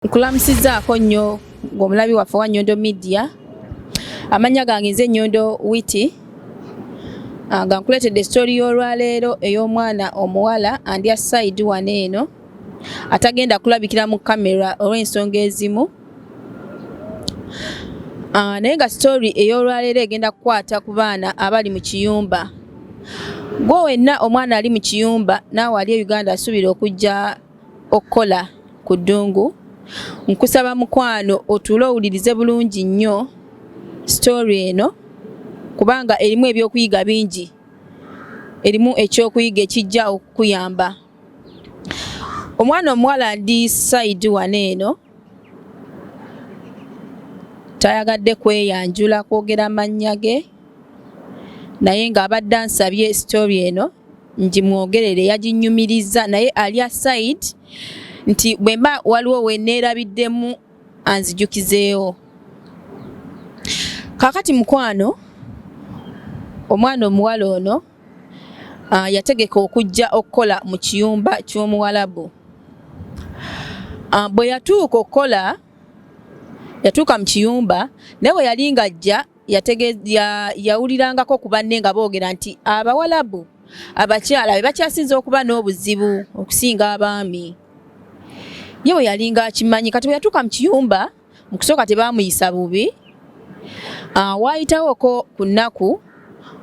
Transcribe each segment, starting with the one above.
Nkulamusizaako nnyo ng'omulabi waffe wa Nyondo Media. Amannya gange nze Nyondo Witi. Nga nkuleetedde story y'olwaleero ey'omwana omuwala andi aside wano eno atagenda kulabikira mu kamera olw'ensonga ezimu. Naye nga story ey'olwaleero egenda kukwata ku baana abali mu kiyumba. Gwe wenna omwana ali mu kiyumba naawe ali e Uganda asuubira okujja okukola ku ddungu, nkusaba mukwano otuule owulirize bulungi nnyo story eno kubanga erimu ebyokuyiga bingi, erimu ekyokuyiga ekijja okukuyamba. Omwana omuwala ndi side wano eno tayagadde kweyanjula kwogera mannya ge naye ng'abadde ansabye story eno ngimwogerere yaginnyumirizza naye ali aside nti bwe mba waliwo we neerabiddemu anzijukizeewo. Kaakati mukwano omwana omuwala ono yategeka okujja okukola mu kiyumba ky'omuwalabu. Bwe yatuuka okukola yatuuka mu kiyumba naye bwe yali ng'ajja yawulirangako ku banne nga boogera nti abawalabu abakyala be bakyasinze okuba n'obuzibu okusinga abaami. Ye bwe yalinga akimanyi kati bwe yatuuka mu kiyumba mu kusooka tebaamuyisa bubi. Waayitawoko ku nnaku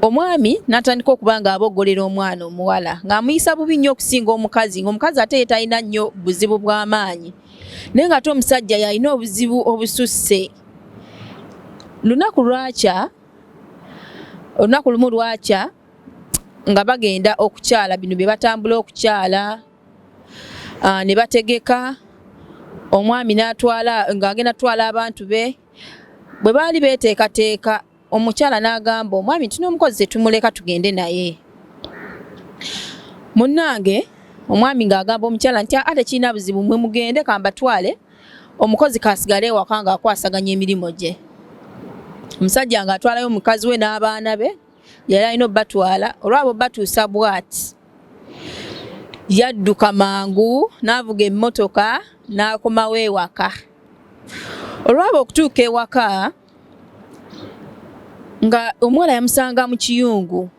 omwami n'atandika okuba ng'aboggolera omwana omuwala ng'amuyisa bubi nnyo okusinga omukazi, ng'omukazi ate ye talina nnyo buzibu bw'amaanyi naye ng'ate omusajja y'alina obuzibu obususse. Lunaku lwakya, olunaku lumu lwakya nga bagenda okukyala bino bye batambula okukyala ne bategeka omwami n'atwala ng'agenda kutwala abantu be. Bwe baali beeteekateeka omukyala n'agamba omwami nti n'omukozi tetumuleka tugende naye. Munnange omwami ng'agamba omukyala nti ate tekirina buzibu mmwe mugende kambatwale omukozi kasigale ewaka ng'akwasaganya emirimu gye. Omusajja ng'atwalayo mukazi we n'abaana be yali alina obbatwala olwabo batuusa bw'ati yadduka mangu n'avuga emmotoka n'akomawo ewaka. Olwabo okutuuka ewaka nga omuwala yamusanga mu kiyungu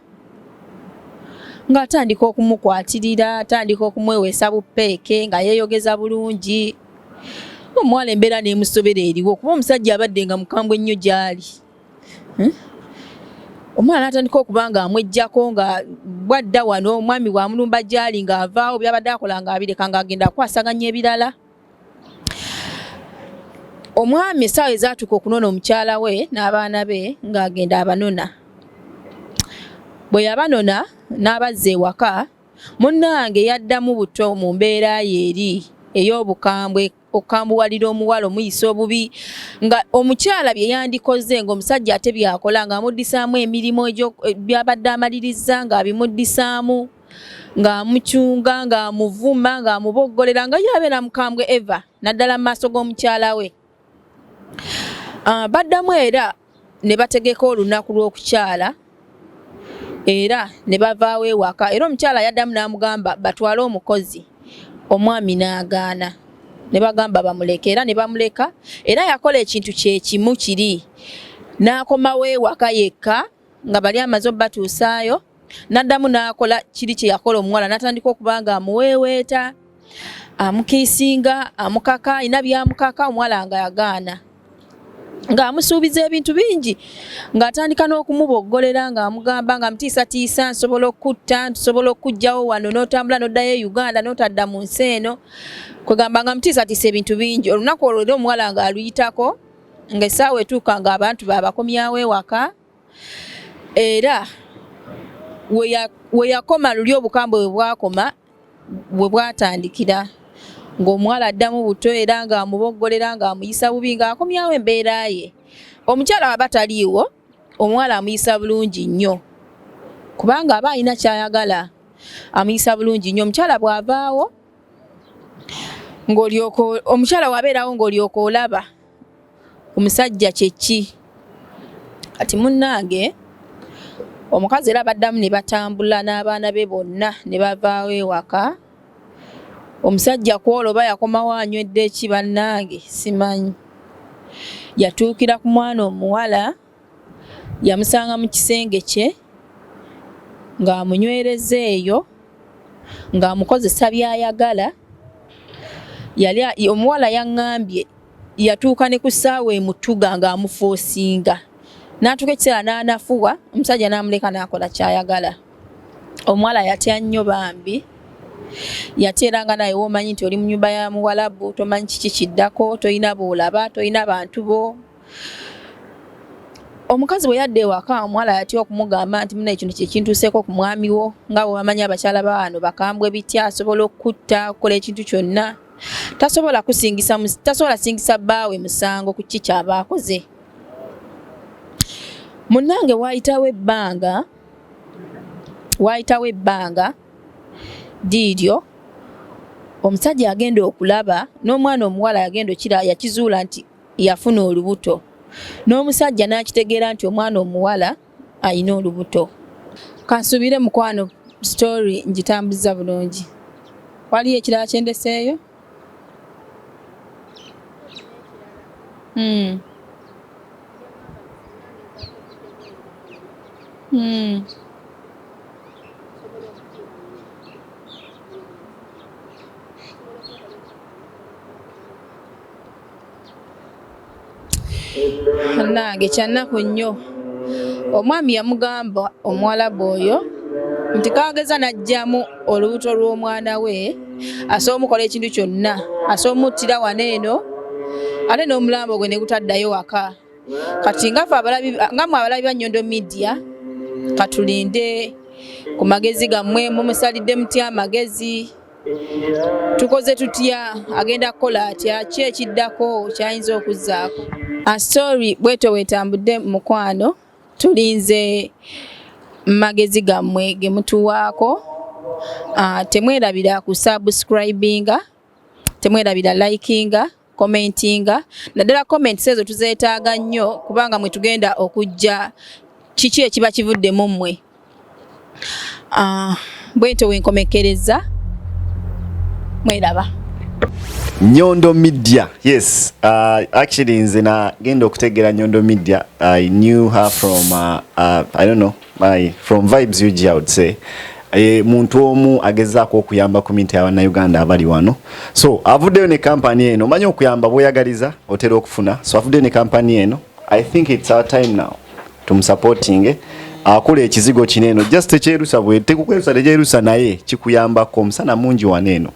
ng'atandika okumukwatirira, atandika okumweweesa bupeeke nga yeeyogeza bulungi. Omuwala embeera n'emusobera eriwo kuba omusajja abadde nga mukambwe nnyo gy'ali. Omuwala n'atandika okuba ng'amweggyako nga bw'adda wano omwami bw'amulumba gy'ali ng'avaawo by'abadde akola ng'abireka ng'agenda akwasaganya ebirala. Omwami essaawa ezaatuuka okunona omukyala we n'abaana be ng'agenda abanona. Bwe yabanona n'abazza ewaka, munnange yaddamu buto mu mbeera ye eri ey'obukambwe okukambuwalira omuwala omuyisa obubi nga omukyala bye yandikoze ng'omusajja ate by'akola ng'amuddisaamu emirimu egyo by'abadde amalirizza ng'abimuddisaamu ng'amucunga ng'amuvuma ng'amuboggolera nga ye abeera mukambwe eva naddala mu maaso g'omukyala we. Baddamu era ne bategeka olunaku lw'okukyala era ne bavaawo ewaka era omukyala yaddamu n'amugamba batwale omukozi omwami n'agaana ne bagamba bamuleke era ne bamuleka era yakola ekintu kye kimu kiri n'akomawo ewaka yekka nga bali amaze obbatuusaayo n'addamu n'akola kiri kye yakola omuwala n'atandika okuba nga amuweeweeta amukiisinga amukaka alina by'amukaka omuwala nga yagaana ng'amusuubiza ebintu bingi ng'atandika n'okumuboggolera ng'amugamba ng'amutiisatiisa nsobola okukutta nsobola okukuggyawo wano n'otambula n'oddayo e Uganda n'otadda mu nsi eno kwegamba ng'amutiisatiisa ebintu bingi. Olunaku olwo era omuwala ng'aluyitako ng'essaawa etuuka ng'abantu babakomyawo ewaka era we yakoma luli obukambwe we bwakoma we bwatandikira ng'omuwala addamu buto era ng'amuboggolera ng'amuyisa bubi ng'akomyawo embeera ye. Omukyala waba taliiwo omuwala amuyisa bulungi nnyo kubanga aba alina ky'ayagala amuyisa bulungi nnyo. Omukyala bw'avaawo ng'olyoka omukyala w'abeerawo ng'olyoka olaba omusajja kye ki. Kati munnange omukazi era baddamu ne batambula n'abaana be bonna ne bavaawo ewaka. Omusajja kwolwo oba yakomawo anywedde ki bannange simanyi. Yatuukira ku mwana omuwala, yamusanga mu kisenge kye ng'amunywereza eyo, ng'amukozesa by'ayagala. Yali omuwala yaŋŋambye yatuuka ne ku ssaawa emutuga ng'amufoosinga, n'atuuka ekiseera n'anafuwa, omusajja n'amuleka n'akola ky'ayagala. Omuwala yatya nnyo bambi, yatya era nga naye w'omanyi nti oli mu nnyumba ya Muwalabu, tomanyi kiki kiddako, tolina b'olaba, tolina bantu bo. Omukazi bwe yadda ewaka, omuwala yatya okumugamba nti munnaye kino kye kintuuseeko ku mwami wo, nga bwe bamanyi abakyala ba wano bakambwe bitya, asobola okukutta, okukola ekintu kyonna. Tasobola kusingisa, tasobola singisa bbaawe musango ku ki ky'aba akoze. Munnange waayitawo ebbanga, waayitawo ebbanga diiryo, omusajja agenda okulaba n'omwana omuwala yagenda okira yakizuula nti yafuna olubuto, n'omusajja n'akitegeera nti omwana omuwala alina olubuto. Kansuubire mukwano story ngitambuzza bulungi. Waliyo ekirala kye ndeseeyo? Nange kyannaku nnyo. Omwami yamugamba omuwalabu oyo nti kageza n'aggyamu olubuto lw'omwana we, asobola omukola ekintu kyonna, asobola omuttira wano eno ate n'omulambo gwe ne gutaddayo waka. Kati nga mmwe abalabi ba Nyondo Media, katulinde ku magezi gammwe, mumusalidde mutya amagezi? Tukoze tutya? Agenda kukola atya? Ki ekiddako kyayinza okuzzaako? A story bwetyo bwetambudde mukwano, tulinze magezi gammwe ge mutuwaako. Temwerabira ku subscribinga, temwerabira likinga, commentinga, naddala comments ezo tuzeetaaga nnyo kubanga mwe tugenda okujja kiki ekiba kivudde mu mmwe. Bwentyo wenkomekkereza, mweraba. Nyondo Media, yes. Actually nze nagenda okutegeera Nyondo Media. I knew her from I don't know, from Vibes UG, I would say. Muntu omu agezaako okuyamba community y'Abannayuganda abali wano. So avuddeyo ne kampani eno, omanyi okuyamba bw'oyagaliza otera okufuna. So avuddeyo ne kampani eno. I think it's our time now tumusupporting. Akola ekizigo kino eno, just tekyerusa bwe tekukwerusa, tekyerusa naye kikuyambako omusana mungi wano eno,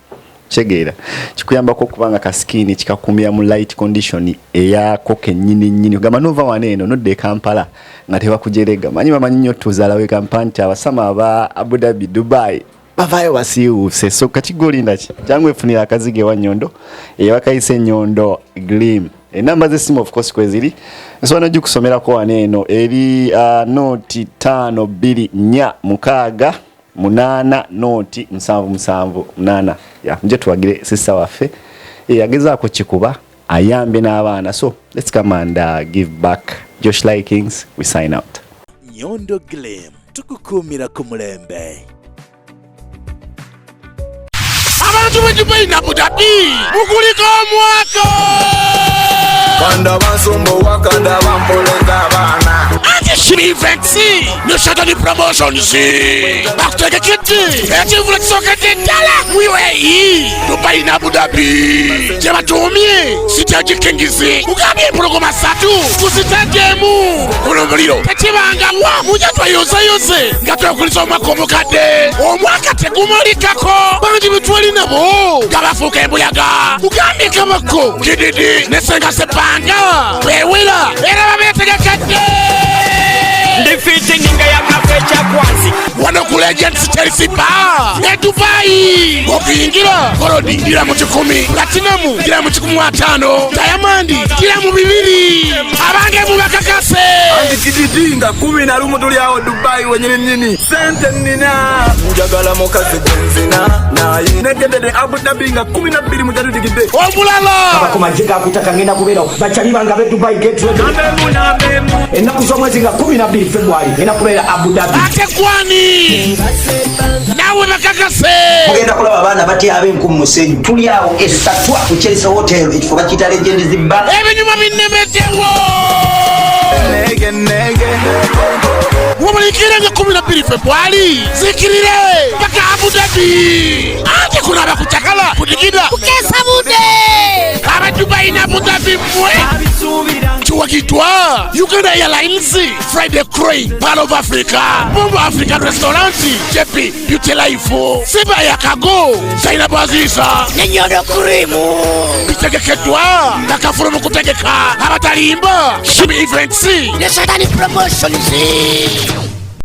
kitegeera kikuyambako okubanga ka skin kikakumira mu light condition eyako kennyini nnyini. Ogamba nova wano eno nodda e Kampala nga tebakujerega. Manyi bamanyi nnyo tuzaalawo e Kampala nti abasama aba Abu Dhabi, Dubai bavaayo basiiwuuse. So kati golinda ki? Jangu efunira akazigo ewa Nyondo eyabakayise Nyondo Gleam. Enamba z'essimu of course kweziri, nsobola nogikusomerako wano eno eri 0 5 2 4 6 8 0 7 7 8. Ya muje tuwagire sister waffe yagezaako kikuba ayambye n'abaana. So let's come and give back. Josh Likings, we sign out. Nyondo Gleam, tukukuumira ku mulembe. Abantu b'e Dubai na Abu Dhabi mukuliko omwaka. Kanda bansumbuwa, kanda bampoleza abaana. Anti Shiri Events ne Shatani Promotions bakutegekedde ekivvulu kisookedde ddala mu UAE, Dubai ne Abu Dhabi, gye batuumye Stage Kings. Kugambye empologoma 3 ku stage emu. Guno omuliro tekibangawa, mujja tweyozeyoze nga twekulisa omwaka omukadde. Omwaka tegumulikako, bangi betwali nabo nga bafuuka embuyaga. Kugambye Kabako Kididi ne Senga Sebbanga bewera era babeetegekedde. Ndi fit ninga yakafekyakwanzi. Wano ku Legends Chelsea Bar e Dubai, okuyingira gold gira mu 100, platinum gira mu 150, diamond gira mu 200. Abange mubakakase. Anti Kididi nga 11 tuli awo Dubai wenyini nyini. Sente nina njagala mukazi gwenzina naye negendede Abu Dhabi nga 12 mujadudigidde. Omulala abakomajje gakutaka ngenda kubeerawo bakyali bange ab'e Dubai, get ready. Ennaku z'omwezi nga 12 February ngenda kubeera Abu Dhabi. Ate gwani naawe bakakase. Mugenda kulaba abaana batyaba enku mu musenyu. Tuli awo esatwa ku Chelsea Hotel, ekifo bakiyita Legends Bar. Ebinyuma binnemeddewo. Wabulikire nga 12 Febwali zikirire paka Abu Dhabi ate kulaba kucakala kudigida kukesa budde aba Dubai na Abu Dhabi mwe kiwagidwa Uganda Airlines, Friday Crane, Pearl of Africa, Bombo African Restaurant, JP Beauty Life, Siba ya Kago, Zainabu Aziza ne Nyondo Kurimu. Bitegekeddwa nakafulu mu kutegeka abatalimba Shimi Events ne Satani Promotions.